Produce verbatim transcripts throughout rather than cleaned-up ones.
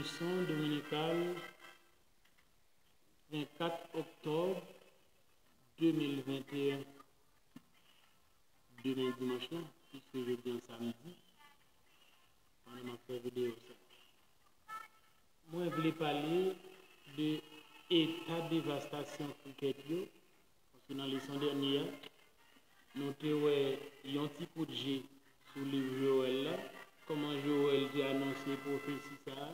Leson dominikal, vennkat oktòb de mil venteyen. Demen dimanch lan, piske jodi an samdi, pandan m ap fè videyo sa, mwen vle pale de eta devastasyon krikèt yo, paske nan leson dènye a, nou te wè yon ti kout je sou liv Jowèl la, kòman Jowèl te anonse pwofesi sa a,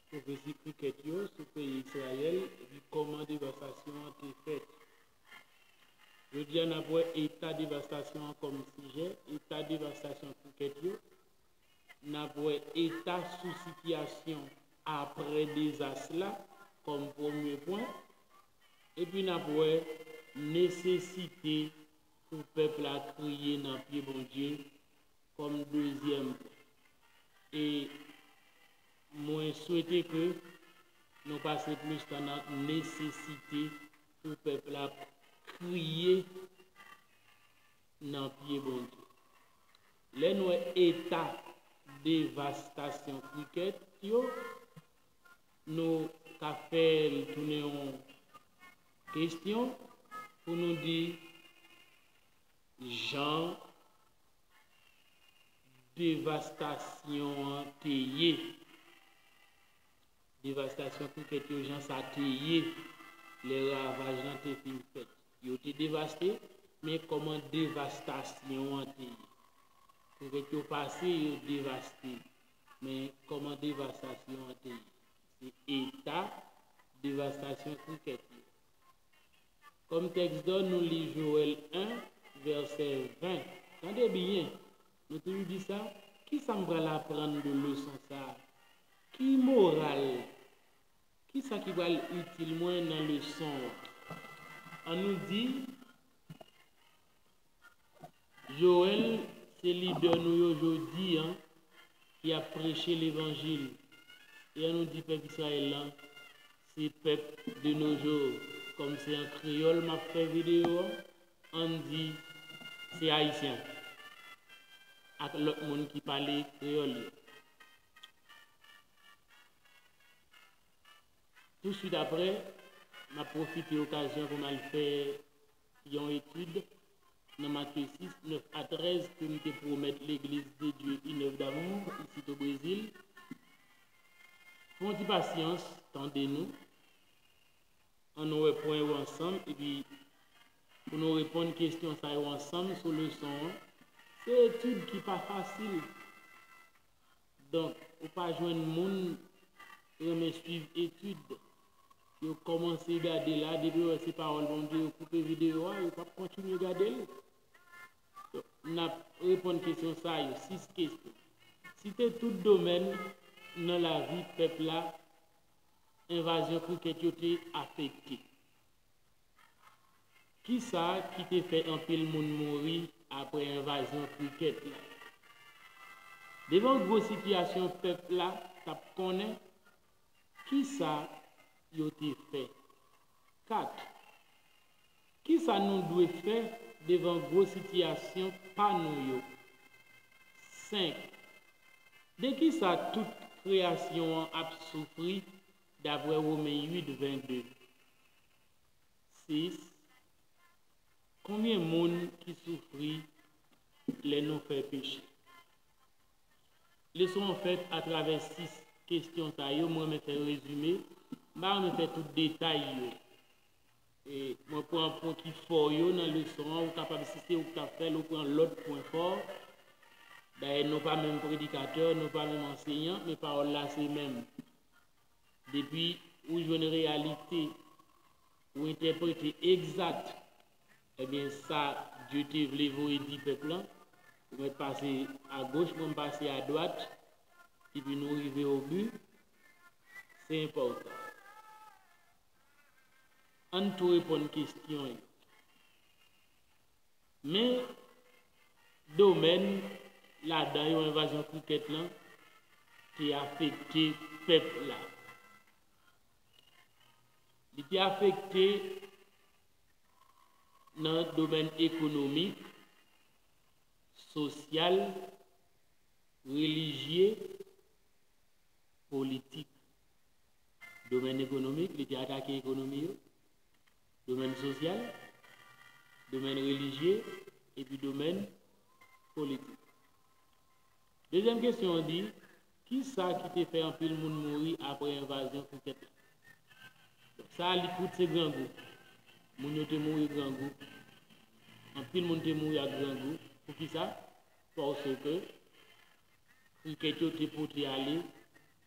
pwofesi krikèt yo sou peyi Izrayèl, epi kòman devastasyon an te fèt. Jodi a, n ap wè eta devastasyon an kòm sijè, eta devastasyon krikèt yo. N ap wè eta sou sitiyasyon apre dezas la kòm premye pwen. Epi n ap wè nesesite pou pèp la kriye nan pye Bondye kòm dezyèm pwen. E mwen swete ke nou pase plis tan nan nesesite pou pèp la kriye nan pye Bondye. Lè n wè eta devastasyon krikèt yo, nou ka fè l tounen yon kesyon pou nou di jan devastasyon an te ye. Devastasyon krikèt yo, jan sa te ye lè ravaj lan te fin fèt. Yo te devaste, men kòman devastasyon an te ye? Krikèt yo pase, yo devaste, men kòman devastasyon an te ye? Se eta devastasyon krikèt yo. Kòm tèks dò, nou li Jowèl en, vèsè ven. Tande byen, nou toujou di sa, kisa m pral aprann de leson sa a? Ki moral? Kisa ki pral itil mwen nan leson an? Ann nou di, Jowèl se lidè nou yo jodi a ki ap preche levanjil. E ann nou di pèp Izrayèl lan, se pèp de nos jours, kòm se an kreyòl m ap fè videyo a, ann di se Ayisyen ak lòt moun ki pale kreyòl yo. Touswit apre, m ap pwofite okazyon pou m al fè yon etid nan Matye sis, nèf a trèz ke m te pwomèt Legliz de Dye Une Œuvre d'Amour isit o Brezil. Fè yon ti pasyans, tande nou. Ann nou wè pwen yo ansanm, epi pou nou reponn kesyon sa yo ansanm sou leson an. Se etid ki pa fasil. Donk, ou pa jwenn moun renmen swiv etid. Yo kòmanse gade la, depi yo wè se pawòl Bondye, yo koupe videyo a, yo p ap kontinye gade l. Donk, n ap reponn kesyon sa yo, sis kesyon. Site tout domèn nan lavi pèp la envazyon krikèt yo te afekte. Kisa ki te fè anpil moun mouri apre envazyon krikèt la? Devan gwo sitiyasyon pèp la t ap konnen, kisa yo te fè? Kat. Kisa nou dwe fè devan gwo sitiyasyon pa nou yo? Senk. De kisa tout kreyasyon an ap soufri dapre Women uit vennde? Sis. Konbyen moun ki soufri lè nou fè peche? Leson an fèt atravè sis kesyon sa yo, mwen renmen fè rezime, m pa renmen fè tout detay yo. E mwen pran pwen ki fò yo nan leson an, ou kapab, si se ou k t ap fè l, ou pran lòt pwen fò. Dayè, nou pa menm predikatè, nou pa menm ansenyan, men pawòl la se menm. Depi ou jwenn reyalite, ou entèprete egzat, ebyen, sa Dye te vle voye di pèp lan, ou mèt pase agoch, mwen m pase adwat, epi nou rive o bi, se enpòtan. Ann tou reponn kesyon yo. Men domèn ladan yo envazyon krikèt lan te afekte pèp la. Li te afekte nan domèn ekonomik, sosyal, relijye, politik. Domèn ekonomik, li te atake ekonomi yo, domèn sosyal, domèn relijye, epi domèn politik. Dezyèm kesyon an di, ki sa ki te fè anpil moun mouri apre envazyon krikèt la? Donk, sa li kout se grangou. Moun yo te mouri grangou. Anpil moun te mouri ak grangou. Poukisa? Paske krikèt yo te pote ale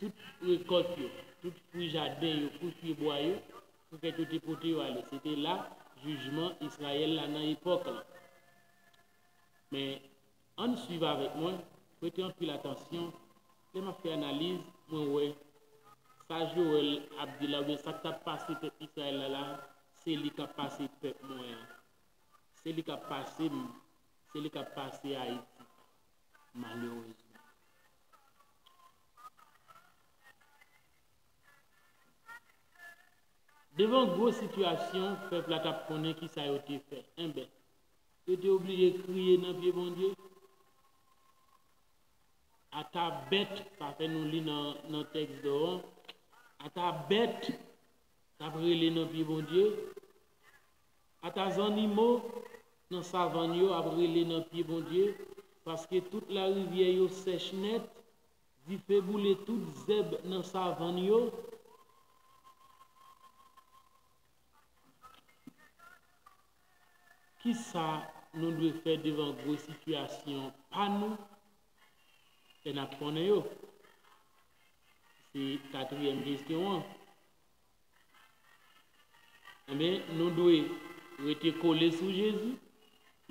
tout rekòt yo, tout fwi jaden yo, fwi pyebwa yo, krikèt yo te pote yo ale. Se te la jijman Izrayèl la nan epòk la. Men, ann swiv avèk mwen, prete anpil atansyon. Lè m ap fè analiz, mwen wè sa Jowèl ap di la, oubyen sa k t ap pase pèp Izrayèl la la, se li k ap pase pèp mwen an. Se li k ap pase m, se li k ap pase Ayiti, malerezman. Devan gwo sitiyasyon, pèp la t ap konnen ki sa yo te fè. Enben, yo te oblije kriye nan pye Bondye. Ata bèt, sa fè nou li nan, nan tèks dòwò, ata bèt t ap rele nan pye Bondye, ata zannimo nan savann yo ap rele nan pye Bondye, paske tout larivyè yo sèch nèt, dife boule tout zèb nan savann yo. Ki sa nou dwe fè devan gwo sitiyasyon pa nou? Lè n ap konnen yo. Se katriyèm kesyon an. Enben, nou dwe rete kole sou Jezi,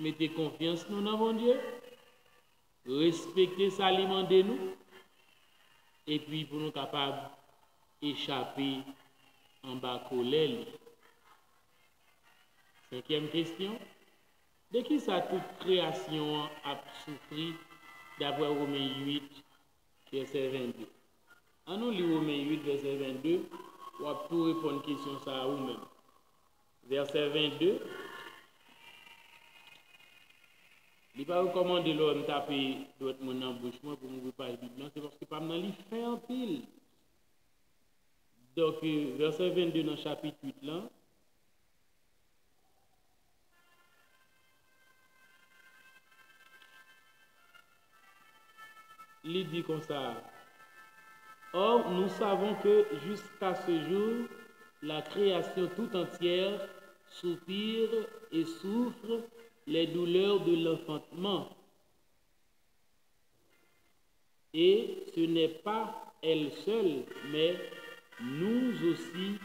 mete konfyans nou nan Bondye, respekte sa li mande nou, epi pou nou kapab echape anba kolè li. Senkyèm kesyon, de ki sa tout kreyasyon an ap soufri dapre Women uit, vèsè vennde? An nou li Women uit, vèsè vennde, w ap tou reponn kesyon sa a ou menm. Vèsè vennde, li pa rekòmande lè w wè m tape dwèt mwen nan bouch mwen pou m ouvri paj Bib lan, se paske pa m nan li fen anpil. Donk, vèsè vennde nan chapit uit lan, li di konsa, Or, nous savons que jusqu'à ce jour, la création tout entière soupire et souffre les douleurs de l'enfantement. Et ce n'est pas elle seule, mais nous aussi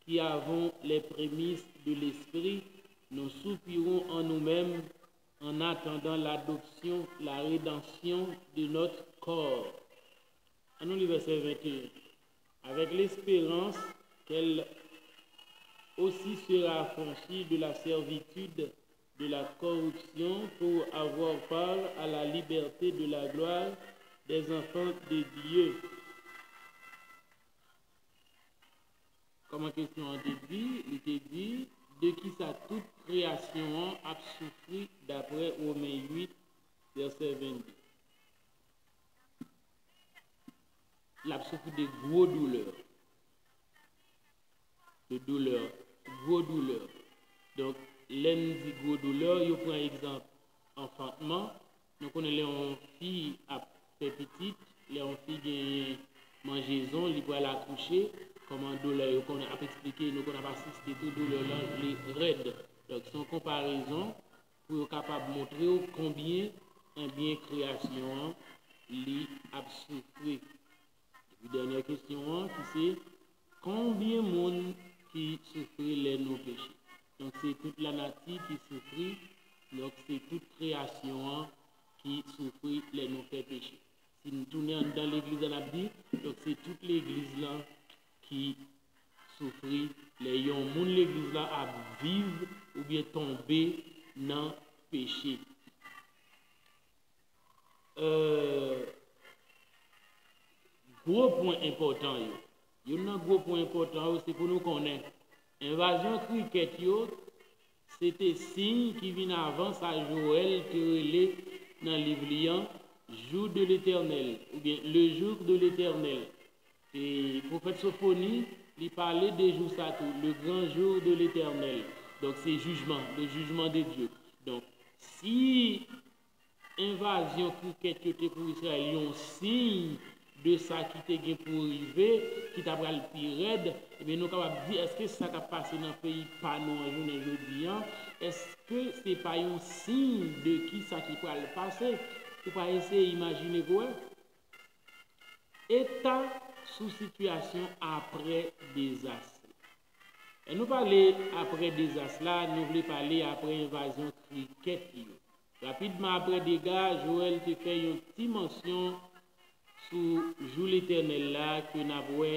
qui avons les prémices de l'Esprit, nous soupirons en nous-mêmes en attendant l'adoption, la rédemption de notre corps. An nou li vèsè vennde. Avec l'espérance qu'elle aussi sera affranchie de la servitude de la corruption pour avoir part à la liberté de la gloire des enfants de Dieu. Kòman kesyon an te di? Li te di, de ki sa tout kreyasyon an ap soufri dapre Women uit, vèsè vennde? L ap soufri de gwo doulè. De doulè, gwo doulè. Donk, lè n di gwo doulè, yo pran egzanp anfantman. Nou konnen lè yon fi ap fè pitit, lè yon fi genyen manjezon, li pral akouche, kòman doulè yo konn ap eksplike, nou konn ap asiste tou, doulè lan li rèd. Donk, se yon konparezon pou yo kapab montre w konbyen, enbyen, kreyasyon an, li ap soufri. Epi dènyè kesyon an ki se, konbyen moun ki soufri lè nou peche? Donk, se tout lanati ki soufri, donk, se tout kreyasyon an ki soufri lè nou fè peche. Si n tounen anndan legliz la, n ap di, donk, se tout legliz lan ki soufri lè yon moun legliz la ap viv oubyen tonbe nan peche. Euh, gwo pwen enpòtan yo. Youn nan gwo pwen enpòtan yo, se pou nou konnen envazyon krikèt yo, se te siy ki vin avan sa Jowèl te rele nan liv li an, Jou de Letènèl, oubyen Le Jour de l'Éternel. E pwofèt Sofoni, li pale de jou sa tou, le grand jour de l'Éternel. Donk, se jijman, le jugement de Dieu. Donk, si envazyon krikèt yo te pou Izrayèl yon siy de sa ki te gen pou rive, ki ta pral pi rèd, ebyen, nou kapab di, èske sa k ap pase nan peyi pa nou an jounen jodi an, èske se pa yon siy de ki sa ki pral pase? Ou pa eseye imajine pou wè? Eta sou sitiyasyon apre dezas. Lè nou pale apre dezas la, nou vle pale apre envazyon krikèt yo. Rapidman apre dega, Jowèl te fè yon ti mansyon sou jou Letènèl la ke n ap wè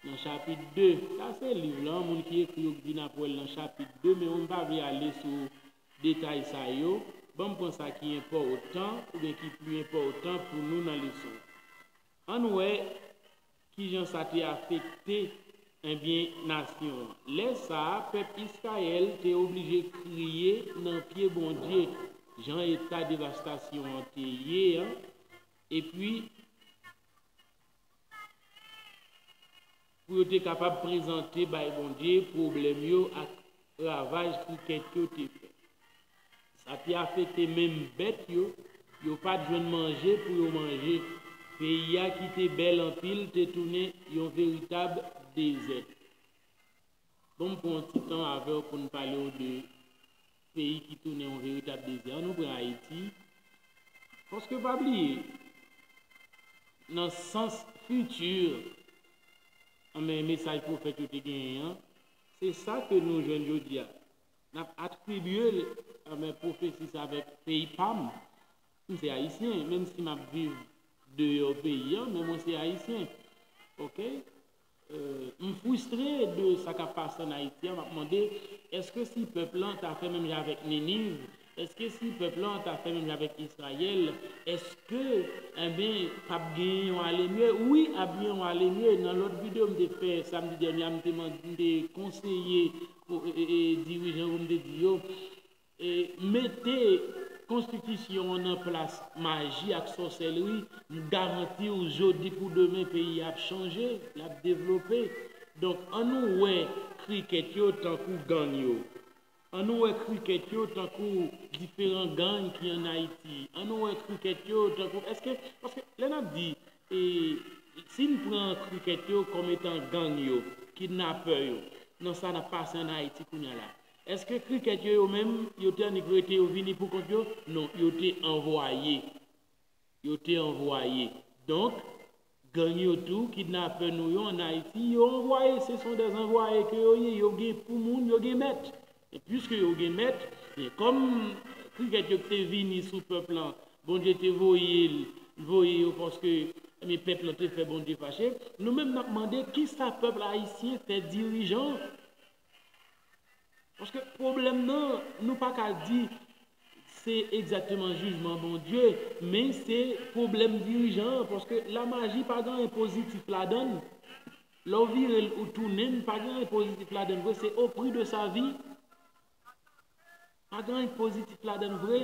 nan chapit de. Sa se liv lan, moun ki ekri yo di n ap wè l nan chapit de, men m pa vle ale sou detay sa yo. Ban m pran sa ki enpòtan oubyen ki pli enpòtan pou nou nan leson. Ann wè kijan sa te afekte, ebyen, nasyon an. Lè sa a, pèp Izrayèl te oblije kriye nan pye Bondye, jan eta devastasyon an te ye an, epi pou yo te kapab prezante bay Bondye pwoblèm yo ak ravaj krikèt yo te fè. Sa te afekte menm bèt yo, yo pa t jwenn manje pou yo manje. Peyi a ki te bèl anpil te tounen yon veritab dezè. Bon, m pran yon ti tan avè w pou n pale w de peyi ki tounen yon veritab dezè. Ann nou pran Ayiti. Paske pa bliye, nan sans fiti, anben, mesaj pwofèt yo te genyen an, se sa ke nou jwenn jodi a. N ap atribye l, anben, pwofesi sa avèk peyi pa m. M se Ayisyen, menm si m ap viv deyò peyi an, men mwen se Ayisyen. Oke? Euh, m fristre de sa k ap pase ann Ayiti an. M ap mande, èske si pèp lan ta fè menm jan avèk Niniv, èske si pèp lan ta fè menm jan avèk Izrayèl, èske, enben, p ap genyen yon ale mye? Wi, ap gen yon ale mye. Nan lòt videyo m te fè samdi dènye a, m te mande, m te konseye, e, e, e, dirijan yo, m te di yo, e, mete konstitisyon an nan plas maji ak sòsèlri, m garanti w jodi pou demen peyi a ap chanje, l ap devlope. Donk, ann nou wè krikèt yo tankou gang yo. Ann nou wè krikèt yo tankou diferan gang ki ann Ayiti. Ann nou wè krikèt yo tankou, èske, paske lè n ap di, e, si n pran krikèt yo kòm etan gang yo, kidnapè yo, nan sa n ap pase ann Ayiti kounye a la, èske krikèt yo, yo menm, yo te annik rete, yo vini pou kont yo? Non, yo te anvwaye. Yo te anvwaye. Donk, gang yo tou, kidnapè nou yo ann Ayiti, yo anvwaye, se sont des envoyés ke yo ye, yo gen pou moun, yo gen mèt. E piske yo gen mèt, e kòm krikèt yo ki te vini sou pèp lan, Bondye te voye l, voye yo paske, ebyen, pèp lan te fè Bondye fache, nou menm n ap mande kisa pèp ayisyen fè dirijan an? Paske pwoblèm nan, nou pa ka di se egzakteman jijman Bondye, men se pwoblèm dirijan an, paske lamaji pa gen anyen pozitif ladan l. Lè w vire l, ou tounen l, pa gen anyen pozitif ladan l vre, se au prix de sa vie. Pa gen anyen pozitif ladan l vre.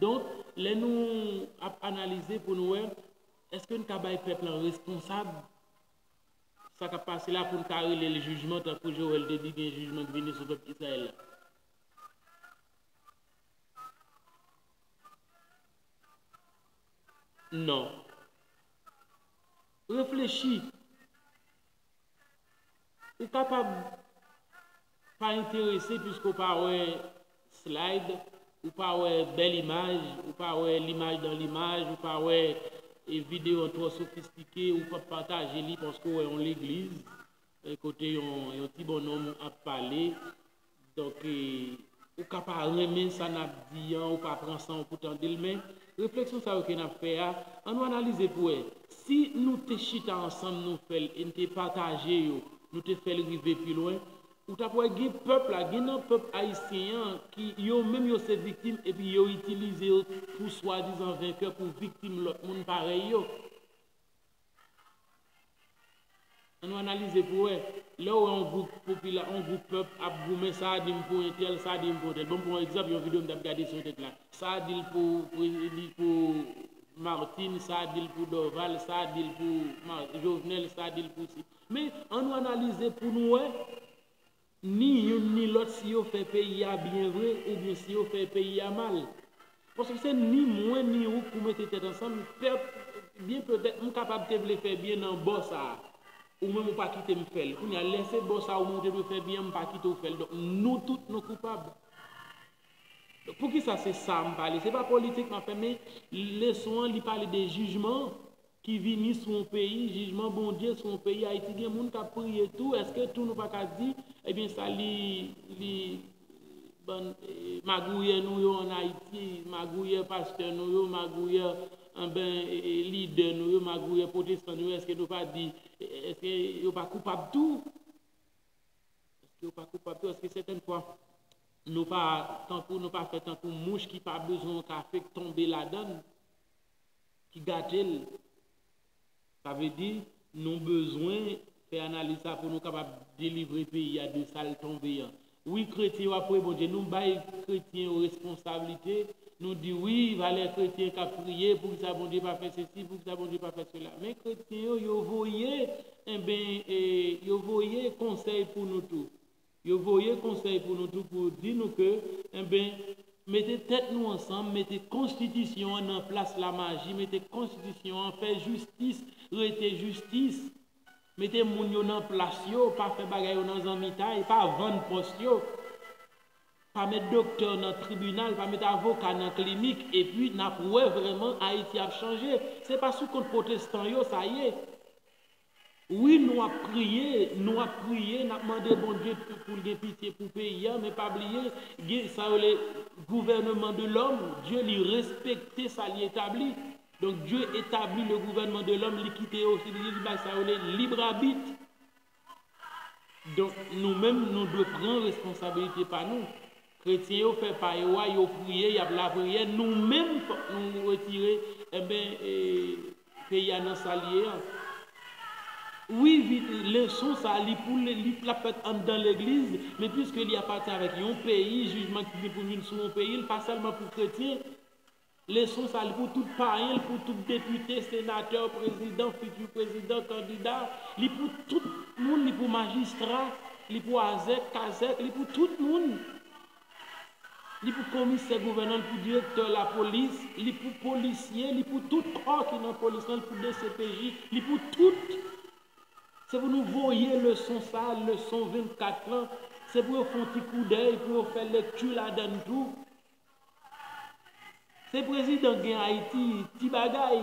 Donk, lè nou ap analize pou nou wè, èske n ka bay pèp lan responsab sa k ap pase la pou n ka rele l jijman, tankou Jowèl te di gen jijman k vini sou pèp Izrayèl la? Non. Reflechi. Ou kapab pa enterese piske w pa wè slide, ou pa wè bèl imaj, ou pa wè limaj dan limaj, ou pa wè, e, videyo an twò sofistike, ou p ap pataje li paske w wè yon legliz, e, kote yon, yon ti bonnonm ap pale. Donk, e, ou ka pa renmen sa n ap di an, ou pa pran san w pou tande l, men refleksyon sa yo ke n ap fè a, ann nou analize pou wè. Si nou te chita ansanm, nou fè l e n te pataje yo, nou te fè l rive pi lwen, ou t ap wè gen pèp la, gen nan pèp ayisyen an ki yo menm yo se viktim epi yo itilize yo pou swadizan venkè pou viktim lòt moun parèy yo. Ann nou analize pou wè. Lè w wè yon gwoup popila-, yon gwoup pèp ap goumen, sa a di m pou entèl, sa a di m pou entèl. Bon, m pran yon egzanp, yon videyo m t ap gade sou entèt la. Sa a di l pou, pou, li pou Martine, sa di l pou Dorval, sa di l pou Mar- Jovenel, sa di l pou si. Men, ann nou analize pou nou wè, ni youn ni lòt, si yo fè peyi a byen vre, oubyen si yo fè peyi a mal. Paske se ni mwen, ni ou k pou mete tèt ansanm, pèp, byen petèt, m kapab te vle fè byen nan bò sa a. Ou menm ou pa kite m fè l. Kounye a, lè se bò sa a ou menm ou te dwe fè byen an, m pa kite w fè l. Donk, nou tout, nou koupab. Donk, poukisa se sa m pale? Se pa politik m ap fè, men leson an, li pale de jijman ki vini sou yon peyi, jijman Bondye sou yon peyi. Ayiti gen moun k ap priye tou. Èske tou nou pa ka di, ebyen, sa li, li, bann, eh, magouyè nou yo ann Ayiti, magouyè pastè nou yo, magouyè, enben, eh, eh, lidè nou yo, magouyè pwotestan nou yo, èske nou pa di, eh, èske yo pa koupab tou? Èske yo pa koupab tou? Èske sètèn fwa nou pa tankou, nou pa fè tankou mouch ki pa bezwen yon kafe k tonbe ladan l, ki gate l? Sa vle di, nou bezwen fè analiz sa pou nou kapab delivre peyi a de sa l tonbe an. Wi, kretyen yo ap priye Bondye. Nou bay kretyen yo responsablite. Nou di, wi, valè kretyen k ap priye, poukisa Bondye pa fè sesi, poukisa Bondye pa fè sela. Men kretyen yo, yo voye, enben, e, yo voye konsèy pou nou tou. Yo voye konsèy pou nou tou pou di nou ke, enben, mete tèt nou ansanm, mete konstitisyon an nan plas lamaji, mete konstitisyon an, fè jistis rete jistis. Mete moun yo nan plas yo, pa fè bagay yo nan zanmitay, pa vann pòs yo, pa met doktè nan tribinal, pa met avoka nan klinik, epi n ap wè vrèman Ayiti ap chanje. Se pa sou kont pwotestan yo sa ye. Wi, nou ap priye, nou ap priye, n ap mande Bondye pou, pou l gen pitye pou peyi a, men pa bliye, gen sa yo rele gouvèneman de lòm, Dye li respekte sa li etabli. Donk, Dye etabli le gouvèneman de lòm, li kite yo, li, li bay sa yo rele lib abit. Donk, nou menm, nou dwe pran responsabilite pa nou. Kretyen yo fè pa yo a, yo priye, y ap lapriyè. Nou menm, fòk nou retire, enben, e, peyi a nan sa l ye an. Wi, vi- leson sa, li pou li, li, l ap fèt anndan legliz, men piske li apati avèk yon peyi, jijman ki gen pou vin sou yon peyi, l pa sèlman pou kretyen. Leson sa, li pou tout payen, li pou tout depite, senatè, prezidan, fiti prezidan, kandida, li pou tout moun, li pou majistra, li pou azèk, kazèk, li pou tout moun. Li pou komisè gouvènman, li pou direktè lapolis, li pou polisye, li pou tout kò ki nan polis lan, li pou D C P J, li pou tout. Se pou nou voye leson sa, leson vennkat lan, se pou yo fè yon ti koudèy, pou yo fè lekti ladan l tou. Se prezidan k gen Ayiti, ti bagay.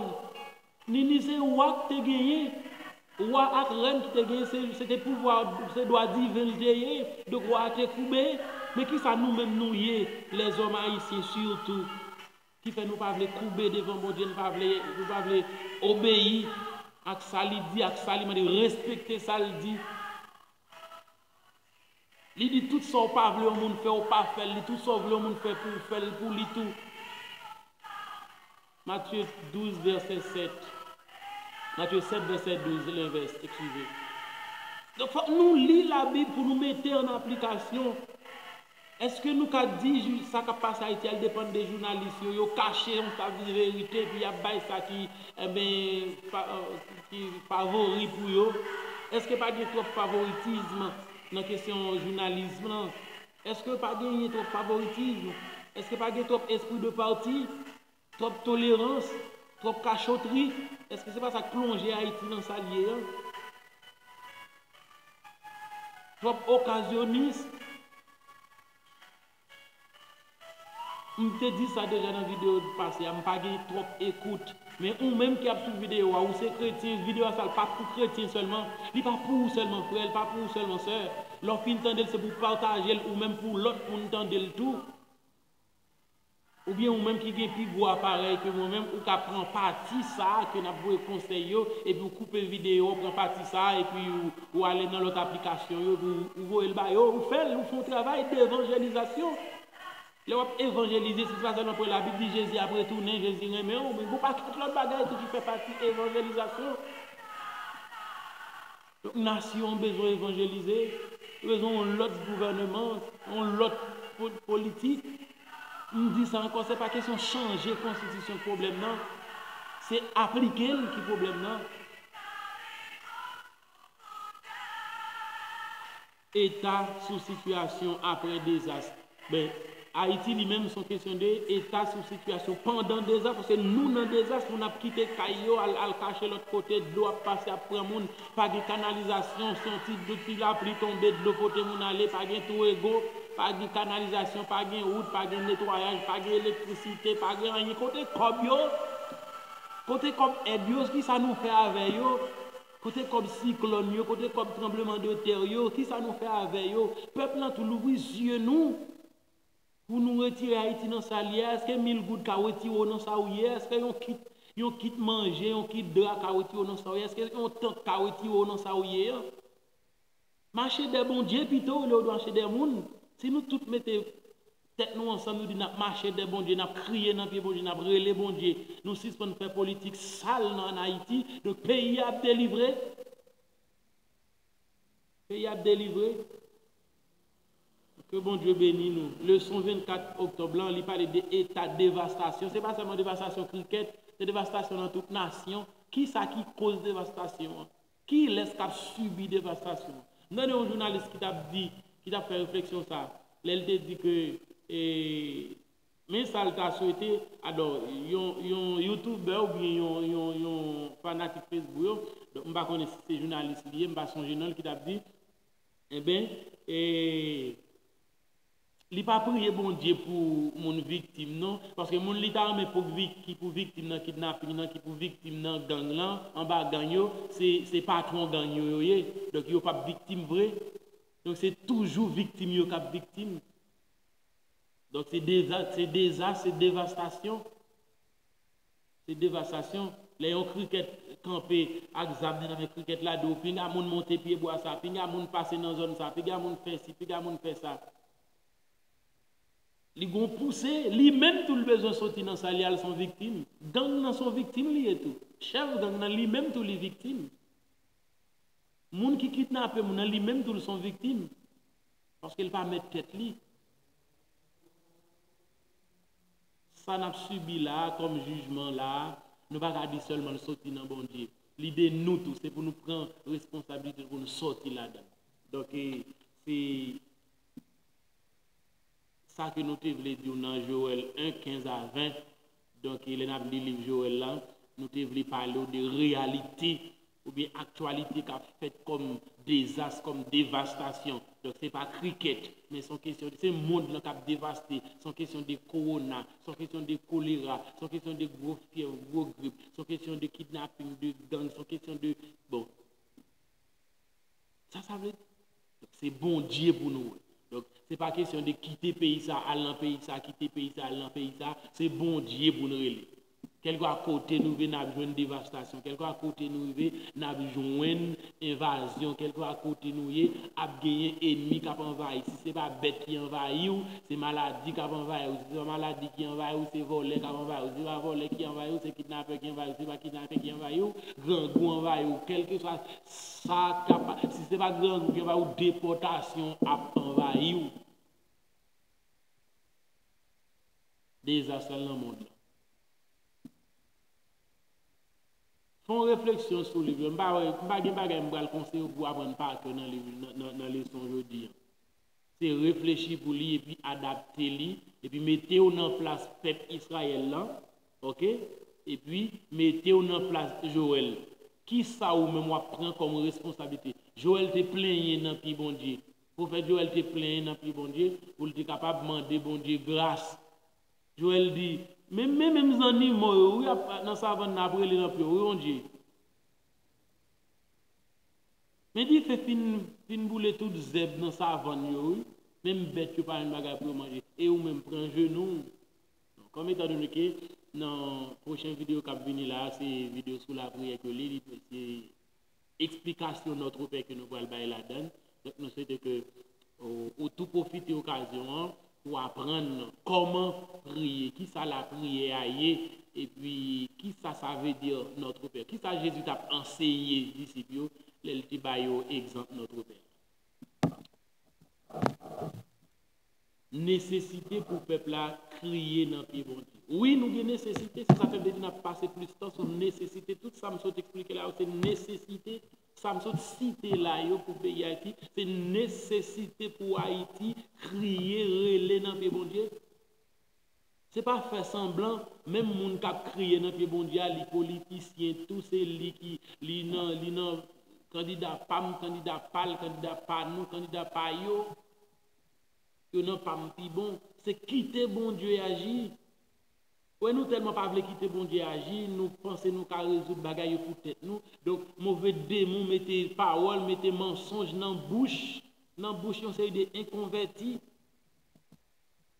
Nini se wa k te genyen. Wa ak rèn ki te genyen, se, se te pouvwa, se dwa diven l te ye. Donk wa a te koube. Men kisa nou menm nou ye, lèzòm ayisyen sitou, ki fè nou pa vle koube devan Bondye, nou pa vle, nou pa vle obeyi ak sa li di, ak sa li mande, respekte sa l di. Li di, tout sa w pa vle yon moun fè, w pa fè l. Li, tout sa w vle yon moun fè pou w fè l pou li tou. Matye douz, vèsè sèt. Matye sèt, vèsè douz, lenvès, eskize. Donk, fòk nou li Labib pou nou mete an aplikasyon. Èske nou ka di jou- sa k ap pase Ayiti a, l depann de jounalis yo? Yo kache yon tab verite, epi y ap bay sa ki, enben, fa- ki favori pou yo. Èske pa gen twòp favoritism nan kesyon jounalis lan? Èske pa genyen twòp favoritism? Èske pa gen twòp espri de pati? Twòp tolerans? Twòp kachotri? Èske se pa sa k plonje Ayiti nan sa l ye an? Twòp okazyonis? M te di sa deja nan videyo pase a, m pa gen twòp ekout. Men ou menm ki ap swiv videyo a, ou se kretyen, videyo a sa l pa pou kretyen sèlman, li pa pou ou sèlman frè, li pa pou ou sèlman sè. Lè w fin tande l, se pou w pataje l ou menm pou lòt moun tande l tou. Oubyen ou menm ki gen pi gwo aparèy ke mwen menm, ou ka pran pati sa a ke n ap voye konsèy yo, epi ou koupe videyo, ou pran pati sa a, epi ou, ou ale nan lòt aplikasyon yo, epi ou, ou voye l ba yo, ou fè l, ou fè yon travay devanjelizasyon. Lè w ap evanjelize, se pa sèlman pou Labib di Jezi ap retounen, Jezi renmen w, men gen yon pakèt lòt bagay tou ki fè pati evanjelizasyon. Donk, nasyon an bezwen evanjelize, bezwen yon lòt gouvèneman, yon lòt po- politik. M di sa ankò, se pa kesyon chanje konstitisyon k pwoblèm nan. Se aplike l ki pwoblèm nan. Eta sou sitiyasyon apre dezas. Ben, Ayiti li menm se yon kesyon de eta sou sitiyasyon pandan dezas, paske nou nan dezas, moun ap kite kay yo, al, al kache lòt kote, dlo ap pase, ap pran moun, pa gen kanalizasyon, se yon ti, ti lapli tonbe, dlo pote moun ale, pa gen twou ego, pa gen kanalizasyon, pa gen wout, pa gen netwayaj, pa gen elektrisite, pa gen anyen. Kote kòb yo? Kote kòb èd yo? Kisa nou fè avè yo? Kote kòb siklòn yo? Kote kòb tranbleman de tè yo? Kisa nou fè avè yo? Pèp lan tou, louvri zye nou pou nou retire Ayiti nan sa l ye a. Èske mil goud ka retire w nan sa w ye a? Èske yon kit, yon kit manje, yon kit dra ka retire w nan sa w ye a? Èske yon tant ka retire w nan sa w ye a? Mache dè Bondye pito, olye w mache dè moun. Si nou tout mete tèt nou ansanm, nou di n ap mache dè Bondye, n ap kriye nan pye Bondye, n ap rele Bondye, nou sispann fè politik sal nan, ann Ayiti, donk, peyi a ap delivre. Peyi a ap delivre. Ke Bondye beni nou. Leson vennkat oktòb lan, li pale de eta devastasyon. Se pa sèlman devastasyon krikèt, se devastasyon nan tout nasyon. Kisa ki koz devastasyon an? Kilès k ap sibi devastasyon an? M tande yon jounalis ki t ap di, ki t ap fè refleksyon sa, lè l te di ke, e, men sa l ta swete, alò, yon, yon youtubè oubyen yon, yon, yon fanatik Facebook yo, donk, m pa konnen si se jounalis li ye, m pa sonje non l, ki t ap di, enben, e, li pa priye Bondye pou moun viktim, non. Paske moun li ta renmen pou vik-, ki pou viktim nan kidnaping nan, ki pou viktim nan gang lan, anba gang yo, se, se patwon gang yo, yo ye. Donk, yo p ap viktim vre. Donk, se toujou viktim yo k ap viktim. Donk, se deza-, se dezas, se devastasyon. Se devastasyon. Lè yon krikèt kanpe ak zam li nan men krikèt la, di w, "Pinga moun monte pye bwa sa, pinga moun pase nan zòn sa, pinga moun fè si, pinga moun fè sa." Li gon pouse, li menm tou l bezwen soti nan sa, li al se yon viktim. Gang nan se yon viktim li ye tou. Chèf gang nan li menm tou li viktim. Moun ki kidnape moun nan li menm tou l se yon viktim. Paske l pa mèt tèt li. Sa n ap sibi la a, kòm jijman la a, nou pa ka di sèlman l soti nan Bondye. Li de nou tou, se pou nou pran responsablite pou nou sòti ladan l. Donk, e, se sa ke nou te vle di w nan Jowèl en, kenz a ven. Donk, lè n ap li liv Jowèl la, nou te vle pale w de reyalite oubyen aktyalite k ap fèt kòm dezas, kòm devastasyon. Donk, se pa krikèt, men se yon kesyon, se mond lan k ap devaste, se yon kesyon de kowona, se yon kesyon de kolera, se yon kesyon de gwo fyèv, gwo grip, se yon kesyon de kidnaping, de gang, se yon kesyon de, bon, Sa, sa vle di, se Bondye pou nou wè. Donk, se pa kesyon de kite peyi sa, al nan peyi sa, kite peyi sa, al nan peyi sa, se Bondye pou n rele. Kèlkwa kote nou rive, n ap jwenn devastasyon. Kèlkwa kote nou rive, n ap jwenn envazyon. Kèlkwa kote nou ye, ap genyen enmi k ap anvayi. Si se pa bèt ki anvayi w, se maladi k ap anvayi w. Si se pa maladi ki anvayi w, se vòlè k ap anvayi w. Si se pa vòlè ki anvayi w, se kidnapè ki anvayi w. Si se pa kidnapè ki anvayi w, grangou anvayi w. Kèlkeswa sa k ap, si se pa grangou ki anvayi w, depòtasyon ap anvayi w. Dezas lan nan mond lan. Fè yon refleksyon sou liv yo. M pa wè, m pa gen bagay m pral konseye w pou w aprann pa kè nan liv, nan, nan, nan leson jodi an. Se reflechi pou li epi adapte li, epi mete w nan plas pèp Izrayèl lan, oke? Epi mete w nan plas Jowèl. Kisa ou menm w ap pran kòm responsablite? Jowèl te plenyen nan pye Bondye. Pwofèt Jowèl te plenyen nan pye Bondye pou l te kapab mande Bondye gras. Jowèl di, men, men menm zannimo yo, wi, ap, nan savann nan ap rele nan pye w, wi, Bondye. Men dife fin, fin boule tout zèb nan savann yo, wi. Menm bèt yo pa jwenn bagay pou yo manje. E ou menm, pran jenou w. Kòm etandone ke nan pwochen videyo k ap vini la a, se videyo sou lapriyè ke li, li, se eksplikasyon Notre Père ke nou pral bay ladan l. Donk, nou swete ke ou, ou tou pwofite okazyon an pou aprann kòman priye, kisa lapriyè a ye, epi kisa sa vle di Notre Père, kisa Jezi t ap anseye disip yo lè l te ba yo egzanp Notre Père. Nesesite pou pèp la kriye nan pye Bondye. Wi, nou gen nesesite, se sa fè m te di n ap pase plis tan sou nesesite. Tout sa m sot eksplike la yo, se nesesite. Sa m sot site la yo pou peyi Ayiti, se nesesite pou Ayiti kriye, rele nan pye Bondye. Se pa fè sanblan, menm moun k ap kriye nan pye Bondye a, li politisyen tou, se li ki, li nan, li nan kandida pa m, kandida pa l, kandida pa nou, kandida pa yo. Yo nan pa m pi bon. Se kite Bondye aji. Wè, nou tèlman pa vle kite Bondye aji, nou panse nou ka rezoud bagay yo pou tèt nou. Donk, move demon mete pawòl, mete mansonj nan bouch, nan bouch yon seri de enkonvèti.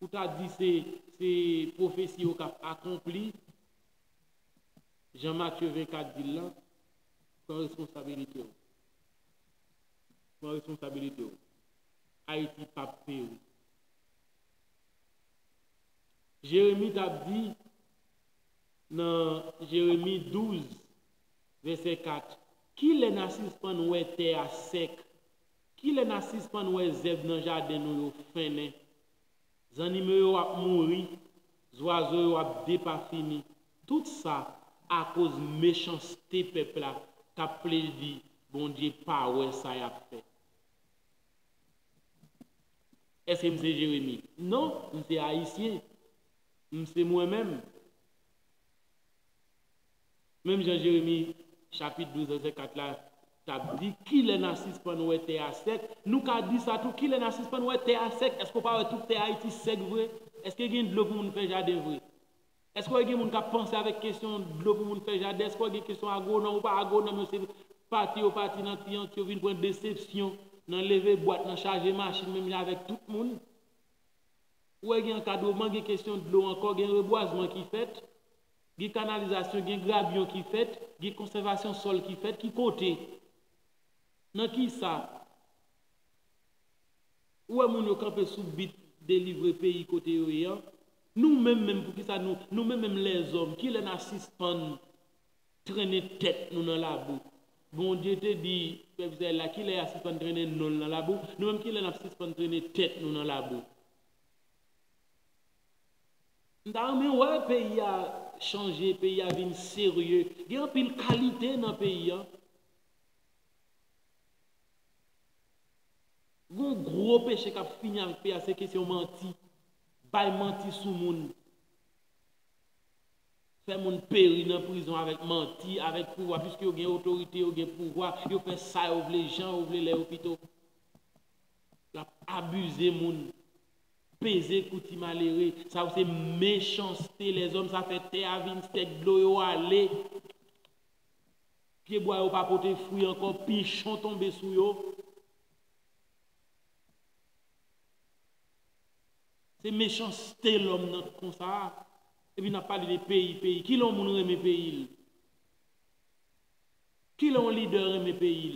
Ou ta di se, se pwofesi yo k ap akonpli. Jan Matye venkat di l lan, pran responsabilite w. Pran responsabilite w. Ayiti p ap peri. Jeremi t ap di nan Jeremi douz, vèsè kat, kilè n a sispann wè tè a sèk? Kilè n a sispann wè zèb nan jaden nou yo fennen? Zannimo yo ap mouri, zwazo yo ap depafini. Tout sa akoz mechanste pèp la k ap plede di Bondye pa wè sa y ap fè. Èske m se Jeremi? Non, m se Ayisyen. M se mwen menm. Menm jan Jeremi chapit douz vèsè kat la t ap di, kilè n a sispann wè tè a sèk? Nou ka di sa tou, kilè n a sispann wè tè a sèk? Èske w pa wè tout tè Ayiti sèk vre? Èske gen dlo pou moun fè jaden vre? Èske w gen moun k ap panse avèk kesyon dlo pou moun fè jaden? Èske w gen kesyon agwonòm? Ou pa agwonòm, yo se pati yo pati nan tiyanti, yo vin pran desepsyon nan leve bwat, nan chaje machin, menm jan avèk tout moun. Ou wè gen ankadreman, gen kesyon dlo ankò, gen rebwazman ki fèt, gen kanalizasyon, gen grabyon ki fèt, gen konsèvasyon sòl ki fèt, ki kote? Nan ki sa? Ou wè moun yo kanpe sou bit delivre peyi kote yo ye an? Nou menm menm, poukisa nou, nou menm menm lèzòm, kilè n a sispann trennen tèt nou nan labou? Bondye te di pèp Izrayèl la, kilè y a sispann trennen non l nan labou? Nou menm, kilè n ap sispann trennen tèt nou nan labou? M ta renmen wè peyi a chanje, peyi a vin serye. Gen anpil kalite nan peyi a. Gon gwo peche k ap fini avèk peyi a, se kesyon manti. Bay manti sou moun. Fè moun peri nan prizon avèk manti, avèk pouvwa, piske yo gen otorite, yo gen pouvwa, yo fè sa yo vle, jan yo vle, lè yo pito. Y ap abize moun, peze kou ti malere. Sa yo se mechanste lèzòm, sa fè tè a vin sèk, dlo yo ale. Pyebwa yo pa pote fwi ankò, pichon tonbe sou yo. Se mechanste lòm nan konsa a. Epi n ap pale de peyi, peyi. Kilè yon moun renmen peyi l? Kilè yon lidè renmen peyi l?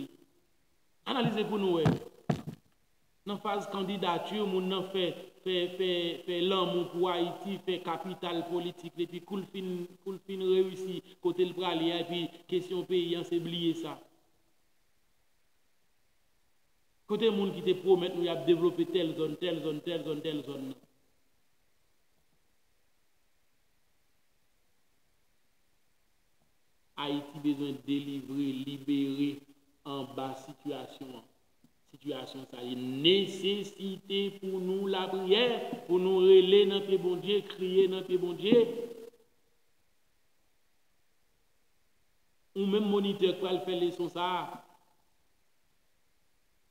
Analize pou nou wè. Nan faz kandidati, moun nan fè, fè, fè, fè lanmou pou Ayiti, fè kapital politik li, epi kou l fin, kou l fin reyisi kote l prale a, epi kesyon peyi a, se bliye sa. Kote moun ki te pwomèt nou y ap devlope tèl zòn, tèl zòn, tèl zòn, tèl zòn nan? Ayiti bezwen delivre, libere anba sitiyasyon an. Sitiyasyon sa, li nesesite pou nou lapriyè, pou nou rele nan pye Bondye, kriye nan pye Bondye. Ou menm monitè k pral fè leson sa a,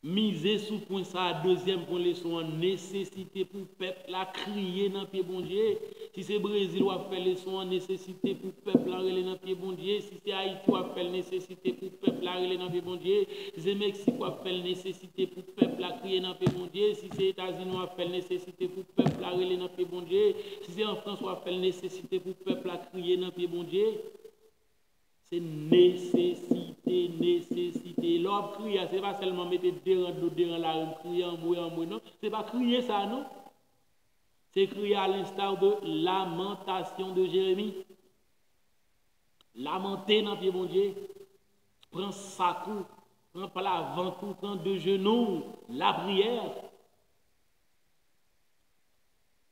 mize sou pwen sa a, dezyèm pwen leson an, nesesite pou pèp la kriye nan pye Bondye. Si se Brezil w ap fè leson an, nesesite pou pèp la rele nan pye Bondye. Si se Ayiti w ap fè l, nesesite pou pèp la rele nan pye Bondye. Si se Meksik w ap fè l, nesesite pou pèp la kriye nan pye Bondye. Si se Etazini w ap fè l, nesesite pou pèp la rele nan pye Bondye. Si se an Frans w ap fè l, nesesite pou pèp la kriye nan pye Bondye. Se nesesite, nesesite. Lè w ap kriye a, se pa sèlman mete de ran dlo, de ran lari, m kriye anmwe, anmwe, non. Se pa kriye sa, non. Se kriye à l'instar de lamentation de Jérémie. Lamante nan pye Bondye. Pran sak ou, pran plavant ou, pran de jenou w, lapriyè.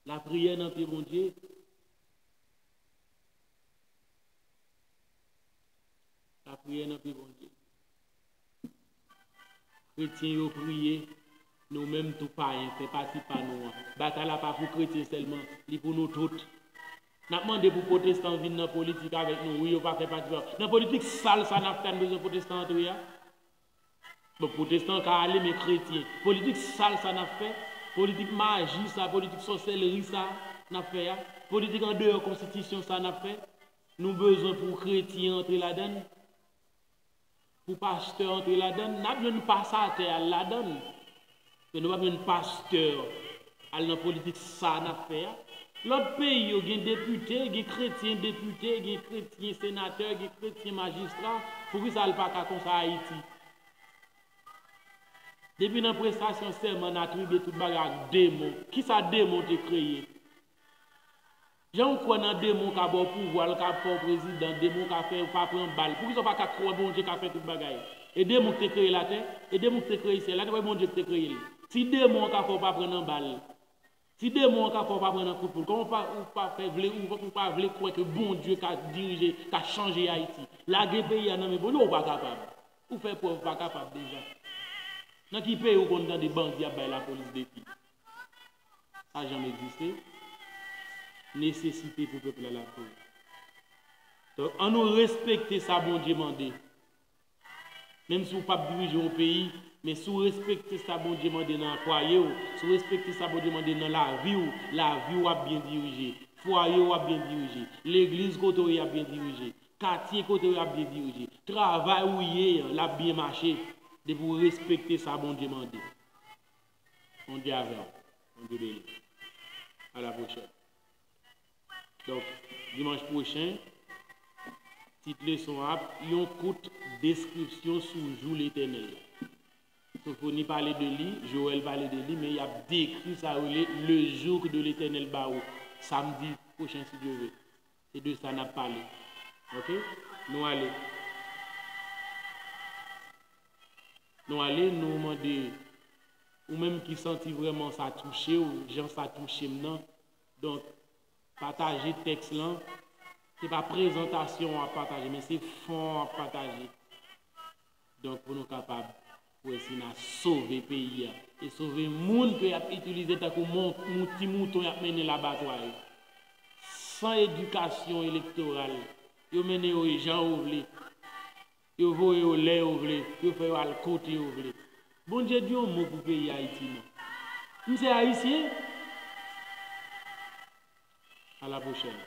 Lapriyè nan pye Bondye. Lapriyè nan pye Bondye. Kretyen yo priye, nou menm tou payen, fè pati pa nou an. Batay la pa pou kretyen sèlman, li pou nou tout. N ap mande pou pwotestan vin nan politik avèk nou, wi, yo pa fè pati pa. Nan politik sal sa n ap fè, nou bezwen pwotestan antre a. Bon, pwotestan ka ale, men kretyen. Politik sal sa n ap fè, politik maji sa, politik sòsèlri sa n ap fè a, politik andeyò konstitisyon sa n ap fè, nou bezwen pou kretyen antre ladann, pou pastè antre ladann. N ap jwenn pasatè al ladann, men nou p ap jwenn pastè al nan politik sa n ap fè a. Lòt peyi yo gen depite, gen kretyen depite, gen kretyen senatè, gen kretyen majistra. Poukisa l pa ka konsa Ayiti? Depi nan prestasyon sèman, n atribye tout bagay ak demon. Kisa demon te kreye? Jan w kwè nan demon ka ba w pouvwa, l ka fè w prezidan, demon ka fè w pa pran bal. Poukisa w pa ka kwè Bondye ka fè tout bagay? E demon ki te kreye latè? E demon ki te kreye syèl la? Te kwè Bondye ki te kreye l? Si demon an ka fè w pa pran nan bal, si demon an ka fè w pa pran nan kout poul, kòman w pa, ou pa fè vle, ou, ou pa vle kwè ke Bondye ka dirije, ka chanje Ayiti? Lage peyi a nan men Bondye, ou pa kapab. Ou fè prèv ou pa kapab deja. Nan ki peyi ou konn tande bandi ap bay lapolis defi? Sa janm egziste. Nesesite pou pèp la l ap jwenn. Donk, ann nou respekte sa Bondye mande. Menm si w p ap dirije yon peyi, men si w respekte sa Bondye mande nan fwaye w, si w respekte sa Bondye mande nan lavi w, lavi w ap byen dirije, fwaye w ap byen dirije, legliz kote w ye ap byen dirije, katye kote w ye ap byen dirije, travay ou ye an, l ap byen mache, depi w respekte sa Bondye mande. Bondye avè w. Bondye beni w. A la pwochèn. Donk, dimanch pwochen, tit leson an ap yon kout deskripsyon sou jou Letènèl la. Sofoni pale de li, Joèl pale de li, men y ap dekri sa yo rele le jour de l'Éternel ba ou, samdi pwochen, si Dye vle. Se de sa n ap pale. Oke? Nou ale. Nou ale, nou mande ou menm ki santi vrèman sa touche w, jan sa touche m nan. Donk, pataje tèks lan. Se pa prezantasyon w ap pataje, men se fon w ap pataje. Donk, pou nou kapab wè si n a sove peyi a e sove moun ke y ap itilize tankou mon-, mou-, ti mouton y ap mennen labatwa yo. San edikasyon elektoral, yo mennen yo jan yo vle. Yo voye yo lè yo vle, yo fè yo al kote yo vle. Bondye di yon mo pou peyi Ayiti non. M se Ayisyen. A la pwochèn.